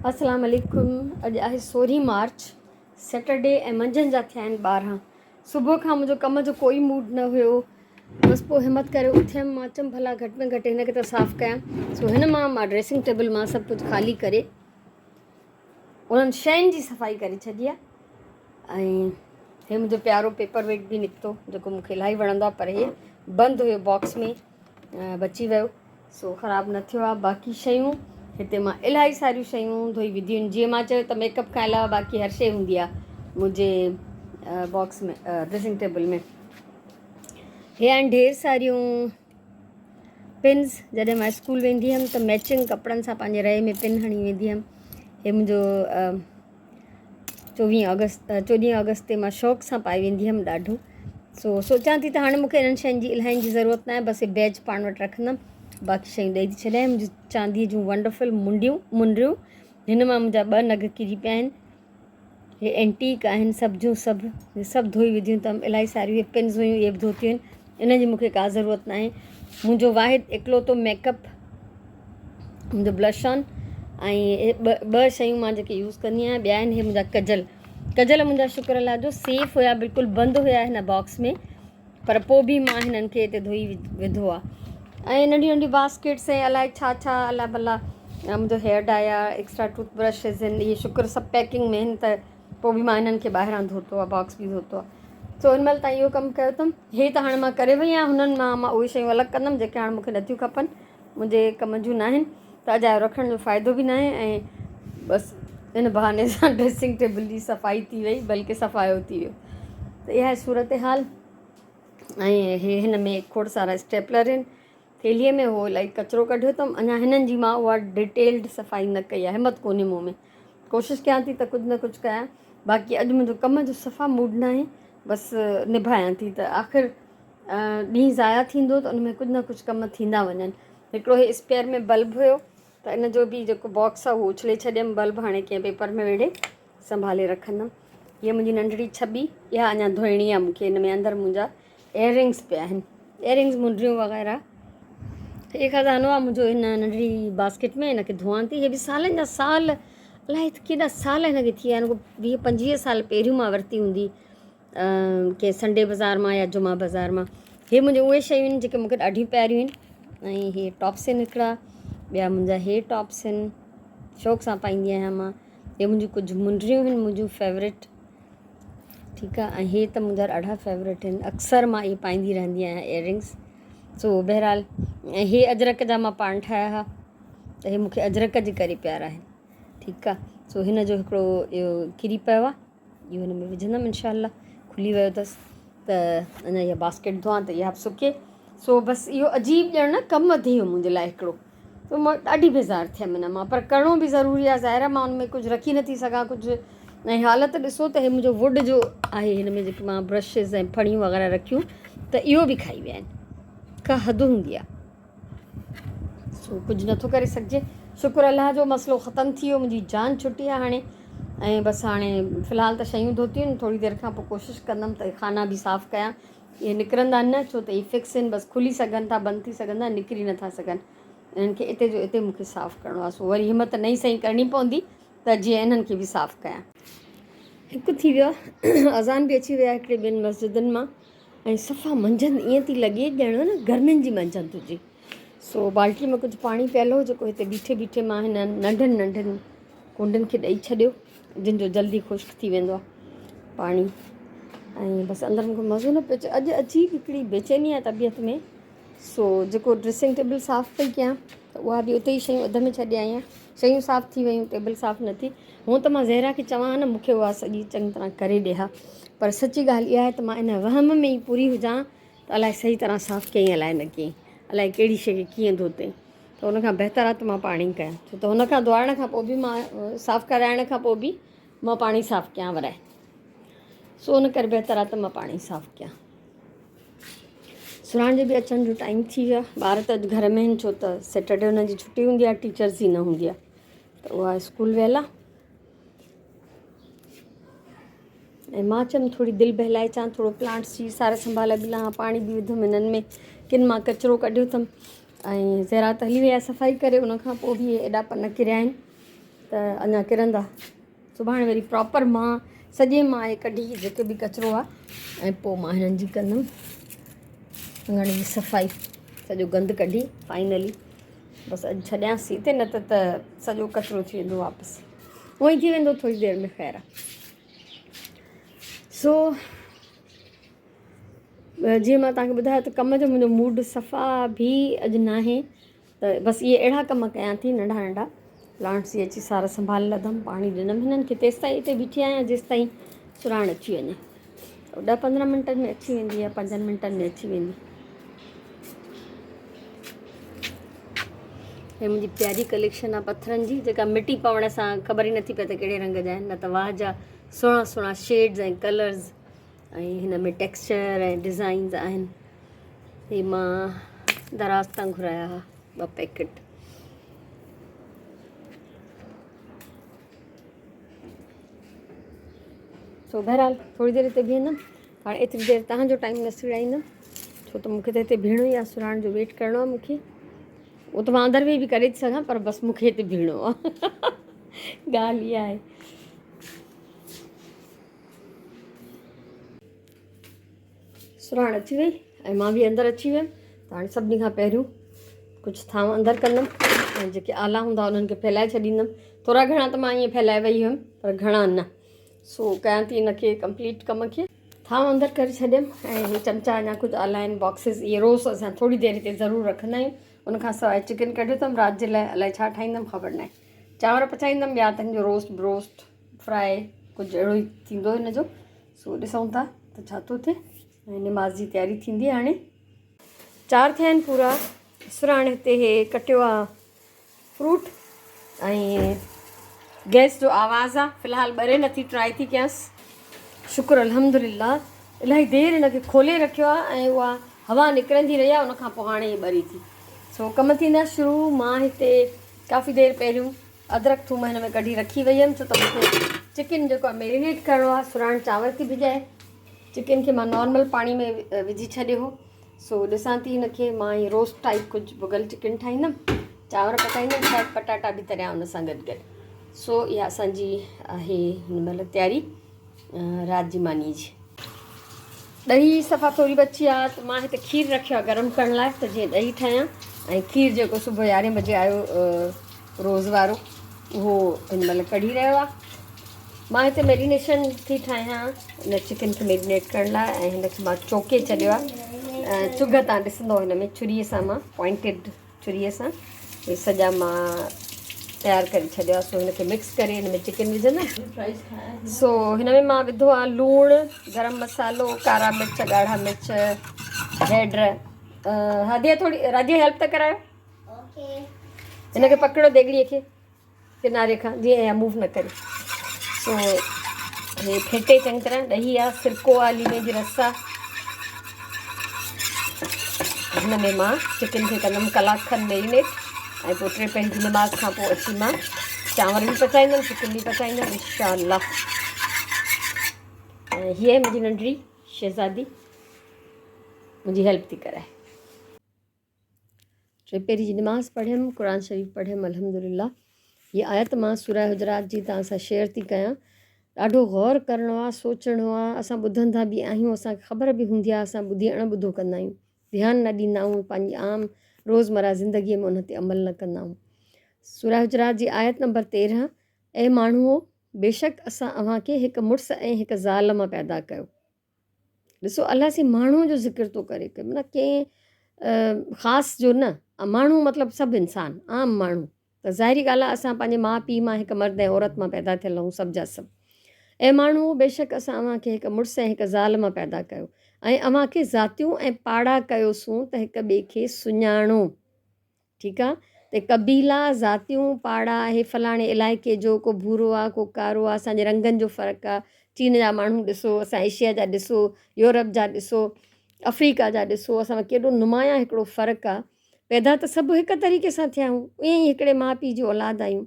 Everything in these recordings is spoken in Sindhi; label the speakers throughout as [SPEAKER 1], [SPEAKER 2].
[SPEAKER 1] اسلام عليڪم اڄ آهي سورهين مارچ سيٽرڊي ۽ منجهند جا ٿيا آهن 12. صبح کان منهنجو ڪم جو ڪوئي موڊ نه هيو، بس پوء همت ڪري اٿيم. مان چيم ڀلا گهٽ ۾ گهٽ هن کي ته صاف ڪيان. سو هن مان مان ڊريسنگ ٽيبل مان سڀ ڪجهه خالي ڪري انهن شين جي صفائي ڪري ڇڏي آهي. ۽ هي منهنجو پيارو پيپر ويٽ به نڪتو جيڪو مونکي الاهي وڻندو آهي، پر هي بند هيو باڪس ۾ بچي ويو، سو خراب نه ٿيو آهي. باقي شيون هتي مان الاهي ساريون شيون ڌوئي وڌيون آهن. جيئن مان چيو ته ميڪ اپ کان علاوه باقي هر شيء هوندي آهي منهنجي باڪس ۾ ڊريسنگ ٽيبل ۾. هي آهن ڍير ساريون پنز. جڏهن مان اسڪول ويندي هيم ته ميچنگ ڪپڙن سان پنهنجي رئي ۾ پن هڻي ويندي هيم. هي منهنجو 24 آگسٽ، 14 آگسٽ تي مان شوق سان پائي ويندي هيم ڏاڍو. سو سوچان ٿي ته هاڻي مونکي انهن شين جي الاهين جي ضرورت ناهي، بس هي بيج پاڻ وٽ رکندم، باقي شيون ڏئي ٿي ڇڏيان. منهنجون چانديء جون ونڊرفل منڊيون منڊريون، هن مان منهنجا ٻه نگ ڪري پيا آهن. هي اينٽيڪ آهن سڀ جون سڀ، هي سڀ ڌوئي وڌيون اٿم. الاهي ساريون هي پنز هيون، اهي به ڌوتيون آهن، انهن جي مونکي ڪا ضرورت ناهي. منهنجو واحد اڪلوتو ميڪ اپ منهنجو بلش آن ۽ ٻه شيون مان جيڪي يوز ڪندي آهيان. ٻيا آهن هي منهنجا ڪجل. ڪجل منهنجا شڪر الله جو سيف هيا، بلڪل بند هيا هن باڪس ۾، پر پوء به مان هنن کي هتي ڌوئي وڌو آهي. ۽ ننڍيون ننڍيون باسڪيٽس ۽ الائي ڇا ڇا الا بلا. منهنجو هيئر ڊائي آهي، ايڪسٽرا ٽوٿ برشز آهن، اهي شڪر سڀ پيڪنگ ۾ آهن، ته پوء به مان هنن کي ٻاهران ڌوتو آهي، باڪس به ڌوتو آهي. سو هن مهل تائين اهو ڪم ڪيو اٿم. هي ته هاڻي مان ڪري وئي آهيان، هنن مان مان اهي شيون الڳ ڪندم جيڪي هاڻي مون کي نٿيون کپن، منهنجي ڪم جون ناهن، ته اجايو رکڻ جو فائدو به ناهي. ۽ بس ان بهاني سان ڊريسنگ ٽيبل جي صفائي ٿي وئي، بلڪه صفايو ٿي ويو. ته اها آهي صورتحال. ۽ هي هن ۾ کوڙ سارا اسٽيپلر آهن. ٿيلهيء ۾ هو الائي ڪچرو ڪڍيو اٿم، اڃا هنن جي مان اها ڊيٽيلڊ صفائي نه ڪئي آهي، همت ڪونهي مون ۾. ڪوشش ڪيان ٿي ته ڪجهه نه ڪجهه ڪيان، باقي اڄ منهنجو ڪم جو صفا موڊ ناهي، بس نڀايان ٿي ته آخر ڏينهن ضايع ٿيندو ته ان ۾ ڪجهه نه ڪجهه ڪم ٿيندا وڃن. هڪڙو هي اسپيئر ۾ بلب هيو ته ان جو به جيڪو باڪس آهي اهو اڇلي ڇڏيم، بلب هاڻي ڪنهن پيپر ۾ ويڙهي سنڀالي رکندم. هيء منهنجي ننڍڙي ڇٻي، اها اڃا ڌوئڻي آهي مون کي، ان ۾ اندر منهنجا ايئرنگس پيا آهن، ايئرنگس منڊريون وغيره. هي خزانو آهي منهنجو هن ننڍڙي باسڪيٽ ۾، هن کي ڌوئان ٿي. هي به سالن جا سال، الائي ڪيڏا سال هن کي ٿي ويا آهن، 20 25 سال پهريون مان ورتي هوندي ڪنهن سنڊي بازار مان يا جمعا بازار مان. هي منهنجون اهي شيون آهن جيڪي مونکي ڏاڍيون پياريون آهن. ۽ هي ٽاپس آهن هڪڙا، ٻيا منهنجا هي ٽاپس آهن، شوق سان پائيندي آهيان مان. هي منهنجون ڪجهه منڊريون آهن منهنجون فيورٽ، ٺيڪ آهي. ۽ هي ته منهنجا ڏاڍا فيورٽ آهن، اڪثر مان اهي پائيندي رهندي آهيان ايئرنگس. سو بهرحال ۽ هي اجرڪ جا مان پاڻ ٺاهيا هئا ته هي مونکي اجرڪ جي ڪري پيارا آهن، ٺيڪ آهي. سو هن جو هڪڙو اهو ڪري پيو آهي، اهو هن ۾ وجهندم انشاء الله. کلي ويو اٿس ته اڃا اها باسڪيٽ ڌوئان ته اها به سڪي. سو بس اهو عجيب ڄڻ نه ڪم ٿي ويو منهنجي لاء هڪڙو، ته مان ڏاڍي بيزار ٿيم ان مان، پر ڪرڻو به ضروري آهي. ظاهر آهي مان ان ۾ ڪجهه رکي نٿي سگهان ڪجهه. ۽ حالت ڏسو ته هي منهنجو ووڊ جو آهي، هن ۾ جيڪي مان برشز ۽ ڦڻيون وغيره رکيون ته اهو به کائي ويا آهن. ڪا حد هوندي آهي. سو ڪجهه نٿو ڪري سگهجي. شڪر الله جو مسئلو ختم ٿي ويو، منهنجي جان ڇٽي آهي هاڻي. ۽ بس هاڻي في الحال ته شيون ڌوتيون آهن، ٿوري دير کان پوء ڪوشش ڪندم ته خانا به صاف ڪيان. اهي نڪرندا نه، ڇو ته اهي فڪس آهن، بس کلي سگهن ٿا، بند ٿي سگهن ٿا، نڪري نٿا سگهن. انهن کي اتي جو اتي مون کي صاف ڪرڻو آهي. سو وري همت نئين سئين ڪرڻي پوندي ته جيئن انهن کي به صاف ڪيان. هڪ ٿي ويو آهي، اذان به اچي وئي آهي هڪڙي ٻن مسجدن مان. ۽ صفا منجهند ائين ٿي لڳي ڄڻ نه گرمين جي منجهند هجي. سو بالٽي ۾ ڪجهه پاڻي پيل هو جيڪو هتي بيٺي بيٺي مان هنن ننڍن ننڍن ڪونڊن کي ڏئي ڇڏيو، جن جو جلدي خشڪ ٿي ويندو آهي پاڻي. ۽ بس اندر مونکي مزو نه پيو اچي اڄ، عجيب هڪڙي بيچيني آهي طبيعت ۾. سو جيڪو ڊريسنگ ٽيبل صاف پئي ڪيان ته اها به اتي ئي شيون اڌ ۾ ڇڏي آئي آهيان. شيون صاف ٿي ويون، ٽيبل صاف نه ٿي. هونء ته مان زهرا کي چوان ها نه مونکي اها سڄي چڱي طرح ڪري ڏي ها، پر سچي ڳالهه اها آهي ته مان ان وهم ۾ ئي پوري هجان ته الائي صحيح طرح صاف ڪيائين الائي نه ڪيائين، الائي ڪهڙي شيء کي ڪيئن ڌوتائين. ته ان کان بهتر آهي ته مان پاڻ ئي ڪيان، ڇو ته هن کان ڌوئارڻ کان پوء به مان صاف ڪرائڻ کان پوء به مان پاڻ ئي صاف ڪيان ورائي. سو ان ڪري بهتر آهي ته مان پاڻ ئي صاف ڪيان. سرهاڻ جي به اچڻ جو ٽائيم ٿي ويو آهي. ٻار ته اڄ گهر ۾ آهن، ڇو ته سيٽرڊي هنن جي ڇٽي هوندي آهي، ٽيچرز جي نه هوندي آهي، ته اها اسڪول ويل آهي. ۽ مان چيم ٿوري دل بهلائي اچان، ٿورو پلانٽس جي سار سنڀال به لهان، پاڻي به وڌم هنن ۾، ڪن مان ڪچرو ڪڍيو اٿم. ۽ زهرا ته هلي وئي آهي صفائي ڪري، ان کان پوء به ايڏا پن ڪريا آهن. ته اڃا ڪرندا. سڀاڻي وري پراپر مان سڄي مان اهي ڪڍي جيڪي به ڪچرو آهي ۽ پوء مان هنن جي ڪندم اڱڻ جي صفائي سڄو گند ڪڍي فائنلي بس اڄ ڇڏيانس ٿي هتي نه ته ته سڄو ڪچرو ٿي ويندو واپس اونئن ئي ٿي ويندو ٿوري دير ۾ خير آهي سو جيئن مان توهان کي ٻڌايو ته ڪم جو منهنجو موڊ صفا به اڄ ناهي ته بس اهي اهڙا ڪم ڪيان ٿي ننڍا ننڍا پلانٽس جي اچي سار سنڀال لڌم پاڻي ڏنم هنن کي تيستائين اتي بيٺي آهيان جيستائين سراڻ اچي وڃي ڏهه پندرهن منٽن ۾ اچي ويندي يا پنجن منٽن ۾ اچي ويندي. هي منهنجي پياري ڪليڪشن آهي پٿرن جي جيڪا مٽي پوڻ سان خبر ئي نٿي پئي ته ڪهڙي رنگ جا آهن نه ته واهه جا سهڻا سهڻا شيڊز ۽ ڪلرز ۽ هن ۾ ٽيڪسچر ۽ ڊزائنز آهن. هي مان دراز تان گهرايا ها ٻه پيڪٽ. سو بهرحال ٿوري دير هتي بيهندم هاڻي ايتري دير تهان جو ٽائيم نه سيڙائيندم ڇو ته مونکي ته هتي بيهڻو ئي آهي سراڻ جو ويٽ ڪرڻو آهي مونکي اهو ته مان اندر ويهي به ڪري ٿي سگهان پر بس مونکي هتي بيهڻو آهي ڳالهه اها آهي. سرهاڻ اچي وئي ۽ مان به اندر اچي ويم ته هاڻي سڀني کان پهريون ڪجهه ٿانو اندر ڪندم ۽ جيڪي آلا هوندا انهن کي ڦهلائي ڇڏيندم ٿورا گهڻا ته مان ائين ڦهلائي وئي هيم پر گهڻا نه سو ڪيان ٿي ان کي ڪمپليٽ ڪم کي ٿانو اندر ڪري ڇڏيم ۽ هي چمچا اڃا ڪجهه آلا آهن باڪسز اهي روز اسان ٿوري دير هتي ضرور رکندا آهيون ان کان سواء چڪن ڪڍيو اٿم رات جي لاء الائي ڇا ٺاهيندم خبر ناهي چانور پچائيندم يا ته هن جو روسٽ بروسٽ فرائي ڪجهه اهڙو ئي ٿيندو هن جو سو ڏسون ٿا ته ڇا ٿو ٿئي ۽ نماز جي تياري ٿيندي هاڻي. چار ٿيا آهن پورا سراڻ هتي هي ڪٽيو آ فروٽ ۽ گئس جو آواز آ في الحال ٻري نٿي ٽرائي ٿي ڪيانس. شڪر الحمدلله الاهي دير هن کي کولي رکيو آ ۽ اها هوا نڪرندي رهي آ ان کان پوء هاڻي هي ٻري ٿي سو ڪم ٿيندا شروع مان هتي ڪافي دير پهريون ادرڪ ٿوم هن ۾ ڪڍي رکي وئي هيم ڇو ته مون کي چڪن جيڪو آهي ميرينيٽ ڪرڻو آهي سراڻ چانور ٿي ڀڄائي چڪن کي مان نارمل پاڻي ۾ وجهي ڇڏيو هو سو ڏسان ٿي هن کي مان هي روسٽ ٽائپ ڪجهه ڀڳل چڪن ٺاهيندم چانور پچائيندم شايد پٽاٽا به تريان ان سان گڏ گڏ سو اها اسانجي آهي هن مهل تياري رات جي ماني جي. ڏهي صفا ٿوري بچي آ ته مان هتي کير رکيو آ گرم ڪرڻ لاء ته جيئن ڏهي ٺاهيان ۽ کير جيڪو صبح يارهين بجي آيو روز وارو اهو هن مهل ڪڙهي رهيو آ مان هتي ميرينيشن ٿي ٺاهيان ان چڪن کي ميرينيٽ ڪرڻ لاء ۽ هن کي مان چوڪي ڇڏيو آ چگهه تان ڏسندو هن ۾ ڇري سان مان پوائنٽيڊ ڇريء سان هي سڄا مان تيار ڪري ڇڏيو آهي سو هن کي مڪس ڪري هن ۾ چڪن وجهندم سو هن ۾ مان وڌو آهي لوڻ گرم مسالو ڪارا مرچ ڳاڙها مرچ هيڊ هاديه ٿوري راجيه هيلپ ته ڪرايو هن کي پڪڙو ديڳڙيء کي ڪناري کان جيئن اها موو نه ڪري سو هي ڦيٽي چڱي طرح ڏهي آ سرڪو آ ليمي جي رس آ هن ۾ مان چڪن کي ڪندم ڪلاڪ کن ميرينيٽ ۽ پوء ٽي پهر جي نماز کان پوء اچي مان چانور به پچائيندم چڪن به پچائيندم انشاء الله ۽ هيء منهنجي ننڍڙي شهزادي منهنجي هيلپ ٿي ڪرائي. ٽيپهري جي نماز پڙهيم، قرآن شريف پڙهيم الحمدلله هي آيت مان سوره حجرات جي توهان سان شيئر ٿي ڪيان ڏاڍو غور ڪرڻو آ سوچڻو آ اسان ٻڌندا به آهيون اسان کي خبر به هوندي آ اسان ٻڌي اڻ ٻڌو ڪندا آهيون ڌيان نه ڏيندا آهيون پنهنجي عام روزمره زندگي ۾ ان تي عمل نه ڪندا آهيون سوره حجرات جي آيت نمبر 13 اي ماڻهو بيشڪ اسان اوهان کي هڪ مڙس ۽ هڪ زال مان پيدا ڪيو ڏسو الله سائين ماڻهوء جو ذڪر ٿو ڪري ڪي معنيٰ ڪنهن خاص جو نه ماڻهو مطلب سڀ انسان عام ماڻهو ته ظاهري ڳالهه آهي اسان پنهنجي ماء پيء مان هڪ مرد ۽ عورت مان پيدا ٿيل آهيون سڀ جا سڀ اي ماڻهو بيشڪ اسان اوهان کي هڪ مڙس ۽ هڪ زال مان پيدا ڪيو ۽ اوهان کي ذاتيون ۽ پاڙا ڪيوسون ته هڪ ٻئي کي سڃاڻو ٺيڪ آ ته قبيلا، ذاتيون، پاڙا، هي فلاڻي علائقي جو ڪو ڀورو آ ڪو ڪارو آ اسان جي رنگن جو فرق آ چين جا ماڻهو ڏسو اسان ايشيا جا ڏسو يورپ جا ڏسو آفريڪا جا ڏسو اسان ۾ ڪيڏو نمايان هڪڙو فرق آ پيدا ته سڀ هڪ طريقي سان ٿيا آهيون ائين ئي هڪڙي ماء پيء جي اولاد آهيون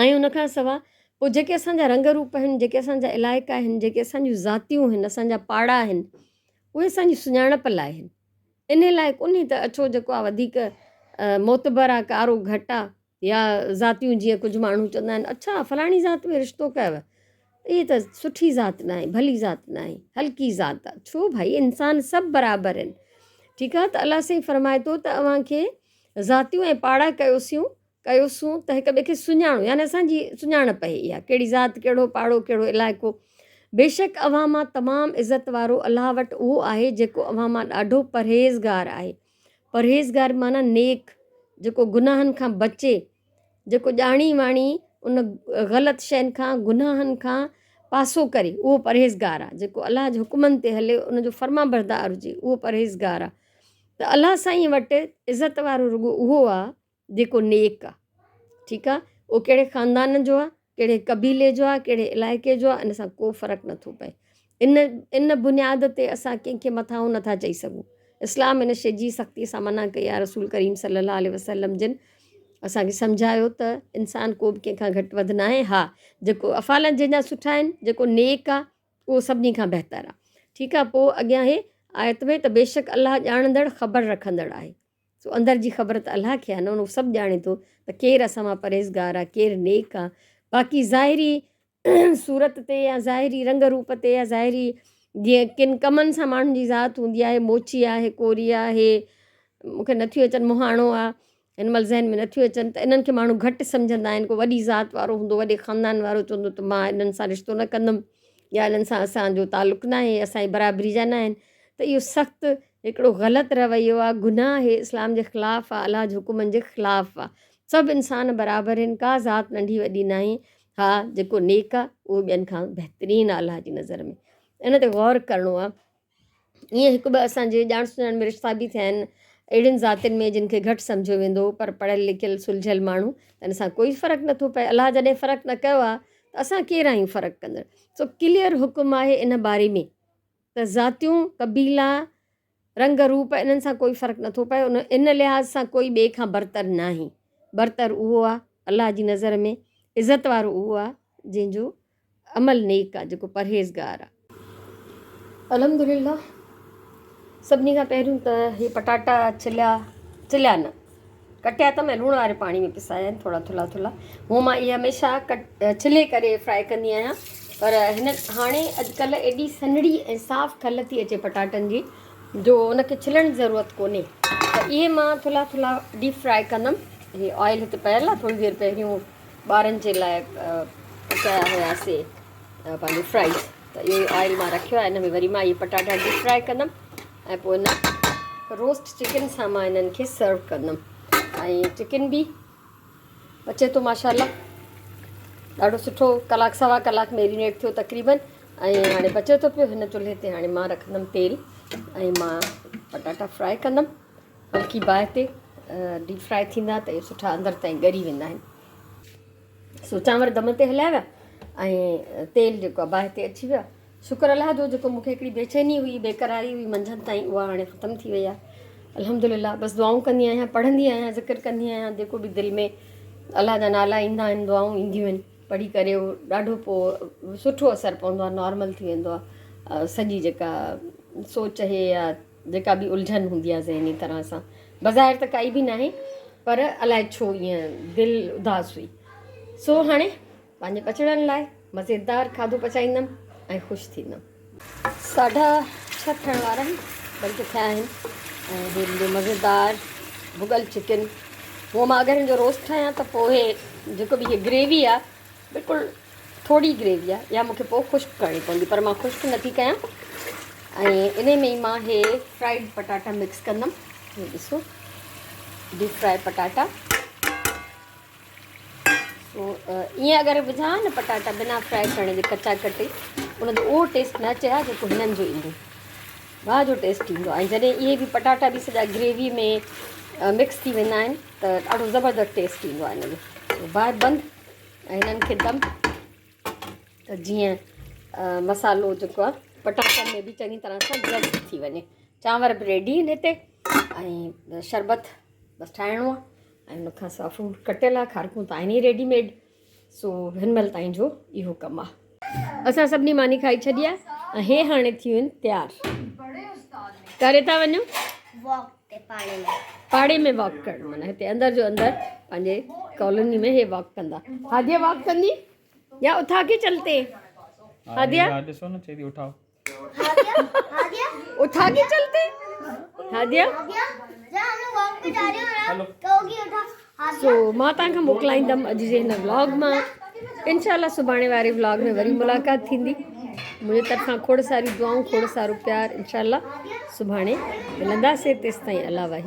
[SPEAKER 1] ۽ ان کان سوا پوء جيڪي اسان جا رنگ روپ آهن جيڪي اسان جا علائقا آهن جيڪي اسان جون ذاتيون آهن اسان جا پاڙا آهن اهي اسان جي سڃاڻپ لاء آهن ان لاء ڪونهي ته اڇو جيڪو آهي وڌيڪ معتبر آهي ڪارو گهٽ آهي يا ذاتيون جيئن ڪجهه ماڻهو چوندا آهن اڇا فلاڻي ذات ۾ رشتو ڪيو اهي ته سٺي ذات ناهي ڀلي ذات ناهي هلڪي ذات آهي ڇو ڀائي انسان سڀ برابر آهن ٺيڪ آهي ته الله سائين فرمائي ٿو ته اوهان کي ذاتيون ۽ پاڙا ڪيوسيون ڪيوسون ته هڪ ٻئي کي سڃاڻو يعني اسان جي سڃاڻپ آهي اها ڪهڙي ذات ڪهڙو پاڙو ڪهڙو علائقو بيشڪ اوهان مان تمام عزت وارو الله وٽ اهو آهي جيڪو اوهان مان ڏاڍو پرهيزگار آهي پرهيزگار معنيٰ نيڪ، جيڪو گناهن کان بچي، جيڪو ڄاڻي واڻي ان غلط شين کان، گناهن کان پاسو ڪري، اهو پرهيزگار آهي. جيڪو الله جي حڪمن تي هلي، ان جو فرمانبردار هجي، اهو پرهيزگار آهي. ته الله سائين وٽ عزت وارو رڳو اهو آهي جيڪو نيڪ آ ٺيڪ آ اهو ڪهڙي خاندان جو آ ڪهڙي قبيلي جو آ ڪهڙي علائقي جو آ ان سان ڪو فرق نٿو پئي ان ان بنياد تي اسان ڪنهن کي مٿانهون نٿا چئي سگهون اسلام ان شي جي سختي سان منع ڪئي آ رسول ڪريم صلي الله عليه وسلم جن اسان کي سمجهايو ته انسان ڪو به ڪنهن کان گهٽ وڌ ناهي ها جيڪو افعال جنهن جا سٺا آهن جيڪو نيڪ آ اهو سڀني کان بهتر آ ٺيڪ آ پوء اڳيان هي آيت ۾ ته بيشڪ الله ڄاڻندڙ خبر رکندڙ آهي سو اندر جي خبر ته الله کي آهي نه، اهو سڀ ڄاڻي ٿو ته ڪير اسان مان پرهيزگار آهي، ڪير نيڪ آهي. باقي ظاهري صورت تي يا ظاهري رنگ روپ تي يا ظاهري جيئن ڪن ڪمن سان ماڻهن جي ذات هوندي آهي، موچي آهي، ڪوري آهي، مون کي نٿيون اچن، مهاڻو آهي، هن مهل ذهن ۾ نٿيون اچن ته انهن کي ماڻهو گهٽ سمجهندا آهن، ڪو وڏي ذات وارو هوندو، وڏي خاندان وارو چوندو ته مان انهن سان رشتو نه ڪندم يا انهن سان اسان جو تعلق ناهي، اسان جي برابري جا ناهن ته اهو سخت هڪڙو غلط رويو آ، گناهه آهي، اسلام جي خلاف آ، الله جي حڪمن جي خلاف آ. سڀ انسان برابر آهن، ڪا ذات ننڍي وڏي ناهي. ها جيڪو نيڪ آ اهو ٻين کان بهترين آ الله جي نظر ۾. ان تي غور ڪرڻو آ. ائين هڪ ٻه اسان جي ڄاڻ سڃاڻ ۾ رشتا به ٿيا آهن اهڙين ذاتين ۾ جن کي گهٽ سمجهيو ويندو هو پر پڙهيل لکيل سلجهيل ماڻهو ته ان سان ڪوئي فرق نٿو پئي. الله جڏهن فرق نه ڪيو آ ته اسان ڪير آهيون فرق ڪندڙ. سو ڪليئر حڪم آهي ان باري ۾. ته ذاتيون، قبيلا، رنگ روپ انهن سان ڪوئي فرق نٿو پئي ان ان لحاظ سان ڪوئي ٻئي کان برتر ناهي. برتر اهو آ الله جي نظر ۾ عزت وارو اهو آ جنهن جو عمل نيڪ آ جيڪو پرهيزگار آ. الحمدلله سڀني کان پهريون ته هي پٽاٽا ڇليا ڇليا نه ڪٽيا ته مين لوڻ واري پاڻي ۾ پسايا آهن ٿورا ٿلها ٿلها هونء مان اهي هميشه ڪٽ ڇلي ڪري فرائي ڪندي آهيان پر هن هاڻي اڄڪلهه ايڏي سنهڙي ۽ صاف کل ٿي اچي پٽاٽن جي جو ان کي ڇلڻ جي ضرورت ڪونهي ته اهي مان ٿلها ٿلها ڊيپ فرائي ڪندم هي آئل هتي پيل آهي ٿوري دير پهريون ٻارن جي لاء پچايا هياسي پنهنجو فرائز ته اهو آئل مان رکيو آهي ان ۾ وري مان اهي پٽاٽا ڊيپ فرائي ڪندم ۽ پوء ان روسٽ چڪن سان مان انهن کي سرو ڪندم ۽ چڪن به پچي ٿو ماشاء الله ڏاڍو سٺو ڪلاڪ سوا ڪلاڪ ميرينيٽ ٿيو تقريبن ۽ هاڻي پچي ٿو پيو هن چولهي تي هاڻي مان رکندم تيل ۽ مان پٽاٽا فرائي ڪندم هلڪي باهه تي ڊيپ فرائي ٿيندا ته اهي سٺا اندر تائين ڳري ويندا آهن سو چانور دم تي هليا ويا ۽ تيل جيڪو آهي باهه تي اچي ويو آهي شڪر الله جو جيڪو مونکي هڪڙي بيچيني هئي بيقراري هئي منجهند تائين اها هاڻي ختم ٿي وئي آهي الحمد لله بس دعائون ڪندي آهيان پڙهندي آهيان ذڪر ڪندي آهيان جيڪو به دل ۾ الله جا نالا ايندا آهن دعائون اينديون آهن پڙهي ڪري اهو ڏاڍو پوء سٺو اثر پوندو آهي نارمل ٿي ويندو آهي سڄي جيڪا سوچ اهي يا جيڪا به الجهن هوندي آهي ذهني طرح سان بظاهر ته ڪائي به ناهي پر الائي ڇو ائين دل اداس هئي سو هاڻي پنهنجي ٻچڙن لاء مزيدار کاڌو پچائيندم ۽ خوش ٿيندم. ساڍا ڇهه ٿيڻ وارا آهن بلڪه ٿيا آهن ۽ هي منهنجو مزيدار ڀڳل چڪن هونء مان اگر هن جو روسٽ ٺاهيان ته پوء جيڪو به هي گريوي آهي بلڪل ٿوري گريوي آهي اها مونکي پوء خشڪ ڪرڻي پوندي پر مان خشڪ نٿي ڪيان ۽ انهي ۾ ئي مان هي فرائيڊ پٽاٽا مڪس ڪندم هي ڏسو ڊيپ فرائي پٽاٽا سو ائين اگر وجهان نه پٽاٽا بنا فرائي ڪرڻ جي ڪچا ڪٽي ان جو اهو ٽيسٽ نه اچي ها جيڪو هنن جو ايندو واهه جو ٽيسٽ ايندو ۽ جڏهن اهي به پٽاٽا به سڄا گريوي ۾ مڪس ٿي ويندا آهن ته ڏاڍو زبردست ٽيسٽ ايندو آهي هن جو باهه بند ۽ هنن کي دم ته جيئن مصالحو جيڪو آهي پٽاٽن ۾ به چڱي طرح سان جذب ٿي وڃي. چانور به ريڊي آهن هتي ۽ شربت بس ٺاهڻو آهي ۽ ان کان سواء فروٽ ڪٽيل آهي کارڪون ته آهن ئي ريڊي ميڊ سو هن مهل تائين جو اهو ڪم آهي. اسان سڀني ماني کائي ڇڏي آهي ۽ هي هاڻي ٿيون آهن تيار. ڪري ٿا وڃو؟
[SPEAKER 2] واڪ تي.
[SPEAKER 1] پاڙي ۾ واڪ ڪرڻ معنيٰ هتي اندر جو اندر پنهنجي ڪالوني ۾ هي واڪ ڪندا. هاديه واڪ ڪندي يا اٿا ڪي چلتي؟ هاديه
[SPEAKER 2] ڏسو نه چئي ٿي اٺاؤ.
[SPEAKER 1] اٺا ڪي چلتي؟ هاديه سو مان توهان کان موڪلائيندم اڄ جي هن ولاگ مان. انشاء الله سڀاڻي واري ولاگ ۾ وري ملاقات ٿيندي. منهنجي طرفان کوڙ ساريون دعائون کوڙ سارو پيار. انشاء الله سڀاڻي ملنداسين، تيستائين الله واهي.